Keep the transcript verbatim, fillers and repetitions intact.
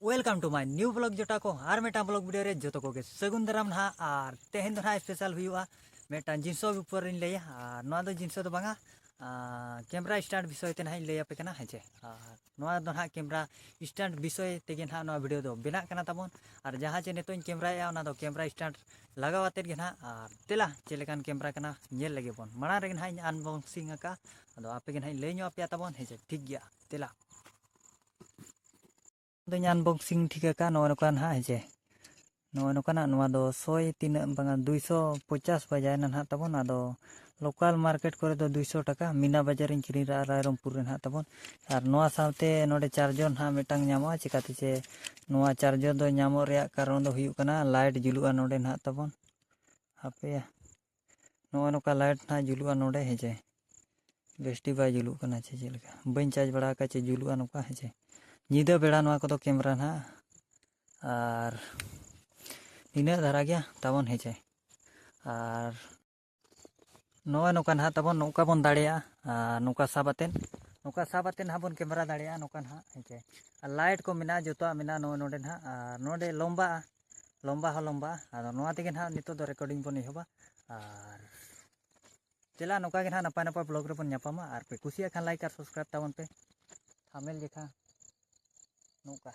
Welcome to my new vlog ᱡᱚᱴᱟ ᱠᱚ, ᱟᱨ ᱢᱤᱫᱴᱟᱝ vlog video ᱨᱮ ᱡᱚᱛᱚ ᱠᱚᱜᱮ ᱥᱟᱹᱜᱩᱱ ᱫᱟᱨᱟᱢ ᱱᱟᱦᱟᱜ᱾ ᱟᱨ ᱛᱮᱦᱮᱧ ᱫᱚ ᱱᱟᱦᱟᱜ special ᱦᱩᱭᱩᱜᱼᱟ ᱢᱤᱫᱴᱟᱝ ᱡᱤᱱᱥᱚ ᱩᱯᱚᱨ ᱨᱤᱧ ᱞᱟᱹᱭᱟ᱾ ᱟᱨ ᱱᱚᱣᱟ ᱫᱚ ᱡᱤᱱᱥᱚ ᱫᱚ ᱵᱟᱝᱟ, ᱟᱨ camera stand ᱵᱤᱥᱚᱭ ᱛᱮ ᱱᱟᱦᱟᱜ ᱤᱧ ᱞᱟᱹᱭ ᱟᱯᱮ ᱠᱟᱱᱟ, ᱦᱮᱸ ᱪᱮ᱾ ᱟᱨ ᱱᱚᱣᱟ ᱫᱚ ᱱᱟᱦᱟᱜ camera stand ᱵᱤᱥᱚᱭ ᱛᱮᱜᱮ ᱱᱟᱦᱟᱜ ᱱᱚᱣᱟ video ᱫᱚ ᱵᱮᱱᱟᱜ ᱠᱟᱱᱟ ᱛᱟᱵᱚᱱ᱾ ᱟᱨ ᱡᱟᱦᱟᱸ ᱪᱮ ᱱᱤᱛᱚᱜ ᱤᱧ cameraᱭᱮᱫᱼᱟ, ᱚᱱᱟ ᱫᱚ camera stand ᱞᱟᱜᱟᱣ ᱟᱛᱮᱫ ᱜᱮ ᱱᱟᱦᱟᱜ᱾ ᱟᱨ ᱛᱮᱞᱟ ᱪᱮᱫ ᱞᱮᱠᱟᱱ camera ᱠᱟᱱᱟ ᱧᱮᱞ ᱞᱮᱜᱮ ᱵᱚᱱ᱾ ᱢᱟᱲᱟᱝ ᱨᱮᱜᱮ ᱱᱟᱦᱟᱜ ᱤᱧ unboxing ᱟᱠᱟᱫᱼᱟ, ᱟᱫᱚ ᱟᱯᱮ ᱜᱮ ᱱᱟᱦᱟᱜ ᱤᱧ ᱞᱟᱹᱭ ᱧᱚᱜ ᱟᱯᱮᱭᱟ ᱛᱟᱵᱚᱱ, ᱦᱮᱸ ᱪᱮ᱾ ᱴᱷᱤᱠ ᱜᱮᱭᱟ, ᱛᱮᱞᱟ᱾ ᱫᱚᱧ unboxing ᱴᱷᱤᱠ ᱟᱠᱟᱫᱼᱟ, ᱱᱚᱜᱼᱚ ᱱᱚᱝᱠᱟ ᱱᱟᱦᱟᱜ, ᱦᱮᱸ ᱪᱮ᱾ ᱱᱚᱜᱼᱚ ᱱᱚᱝᱠᱟᱱᱟᱜ, ᱱᱚᱣᱟ ᱫᱚ ᱥᱚᱭ ᱛᱤᱱᱟᱹᱜ ᱵᱟᱝᱟ, ᱫᱩᱭᱥᱚ ᱯᱚᱪᱟᱥ ᱵᱟᱡᱟᱭᱮᱱᱟ ᱱᱟᱦᱟᱜ ᱛᱟᱵᱚᱱ᱾ ᱟᱫᱚ local market ᱠᱚᱨᱮ ᱫᱚ ᱫᱩᱭᱥᱚ ᱴᱟᱠᱟ, ᱢᱤᱱᱟ ᱵᱟᱡᱟᱨ ᱨᱤᱧ ᱠᱤᱨᱤᱧ ᱞᱮᱫᱼᱟ ᱨᱟᱭᱨᱚᱝᱯᱩᱨ ᱨᱮ ᱱᱟᱦᱟᱜ ᱛᱟᱵᱚᱱ᱾ ᱟᱨ ᱱᱚᱣᱟ ᱥᱟᱶᱛᱮ ᱱᱚᱰᱮ charger ᱱᱟᱦᱟᱜ ᱢᱤᱫᱴᱟᱝ ᱧᱟᱢᱚᱜᱼᱟ᱾ ᱪᱤᱠᱟᱹᱛᱮ ᱪᱮ ᱱᱚᱣᱟ charger ᱫᱚ ᱧᱟᱢᱚᱜ ᱨᱮᱭᱟᱜ ᱠᱟᱨᱚᱱ ᱫᱚ ᱦᱩᱭᱩᱜ ᱠᱟᱱᱟ, light ᱡᱩᱞᱩᱜᱼᱟ ᱱᱚᱰᱮ ᱱᱟᱦᱟᱜ ᱛᱟᱵᱚᱱ᱾ ᱦᱟᱯᱮᱭᱟ, ᱱᱚᱜᱼᱚᱭ ᱱᱚᱝᱠᱟ light ᱱᱟᱦᱟᱜ ᱡᱩᱞᱩᱜᱼᱟ ᱱᱚᱰᱮ, ᱦᱮᱸ ᱪᱮ᱾ ᱵᱮᱥ ᱴᱷᱤᱠ ᱵᱟᱭ ᱡᱩᱞᱩᱜ ᱠᱟᱱᱟ ᱪᱮ ᱪᱮᱫ ᱞᱮᱠᱟ, ᱵᱟᱹᱧ charge ᱵᱟᱲᱟ ᱟᱠᱟᱫ ᱪᱮ ᱡᱩᱞᱩᱜᱼᱟ ᱱᱚᱝᱠᱟ, ᱦᱮᱸ ᱪᱮ᱾ ᱧᱤᱫᱟᱹ ᱵᱮᱲᱟ ᱱᱚᱣᱟ ᱠᱚᱫᱚ camera ᱱᱟᱦᱟᱜ᱾ ᱟᱨ ᱱᱤᱱᱟᱹᱜ ᱫᱷᱟᱨᱟ ᱜᱮᱭᱟ ᱛᱟᱵᱚᱱ, ᱦᱮᱸ ᱪᱮ᱾ ᱟᱨ ᱱᱚᱜᱼᱚᱭ ᱱᱚᱝᱠᱟ ᱱᱟᱦᱟᱜ ᱛᱟᱵᱚᱱ, ᱱᱚᱝᱠᱟ ᱵᱚᱱ ᱫᱟᱲᱮᱭᱟᱜᱼᱟ᱾ ᱟᱨ ᱱᱚᱝᱠᱟ ᱥᱟᱵ ᱟᱛᱮᱫ, ᱱᱚᱝᱠᱟ ᱥᱟᱵ ᱟᱛᱮᱫ ᱱᱟᱦᱟᱜ ᱵᱚᱱ camera ᱫᱟᱲᱮᱭᱟᱜᱼᱟ ᱱᱚᱝᱠᱟ ᱱᱟᱦᱟᱜ, ᱦᱮᱸ ᱪᱮ᱾ ᱟᱨ light ᱠᱚ ᱢᱮᱱᱟᱜᱼᱟ, ᱡᱚᱛᱚᱣᱟᱜ ᱢᱮᱱᱟᱜᱼᱟ ᱱᱚᱜᱼᱚᱭ ᱱᱚᱰᱮ ᱱᱟᱦᱟᱜ᱾ ᱟᱨ ᱱᱚᱰᱮ ᱞᱚᱢᱵᱟᱜᱼᱟ, ᱞᱚᱢᱵᱟ ᱦᱚᱸ ᱞᱚᱢᱵᱟᱜᱼᱟ᱾ ᱟᱫᱚ ᱱᱚᱣᱟ ᱛᱮᱜᱮ ᱱᱟᱦᱟᱜ ᱱᱤᱛᱚᱜ ᱫᱚ recording ᱵᱚᱱ ᱮᱦᱚᱵᱟ᱾ ᱟᱨ ᱪᱮᱞᱟ, ᱱᱚᱝᱠᱟ ᱜᱮ ᱱᱟᱦᱟᱜ ᱱᱟᱯᱟᱭ ᱱᱟᱯᱟᱭ vlog ᱨᱮᱵᱚᱱ ᱧᱟᱯᱟᱢᱟ᱾ ᱟᱨ ᱯᱮ ᱠᱩᱥᱤᱭᱟᱜ ᱠᱷᱟᱱ like ᱟᱨ subscribe ᱛᱟᱵᱚᱱ ᱯᱮ᱾ ᱛᱷᱟᱢᱮᱞ ᱡᱮᱠᱷᱟ ᱱᱚᱝᱠᱟ᱾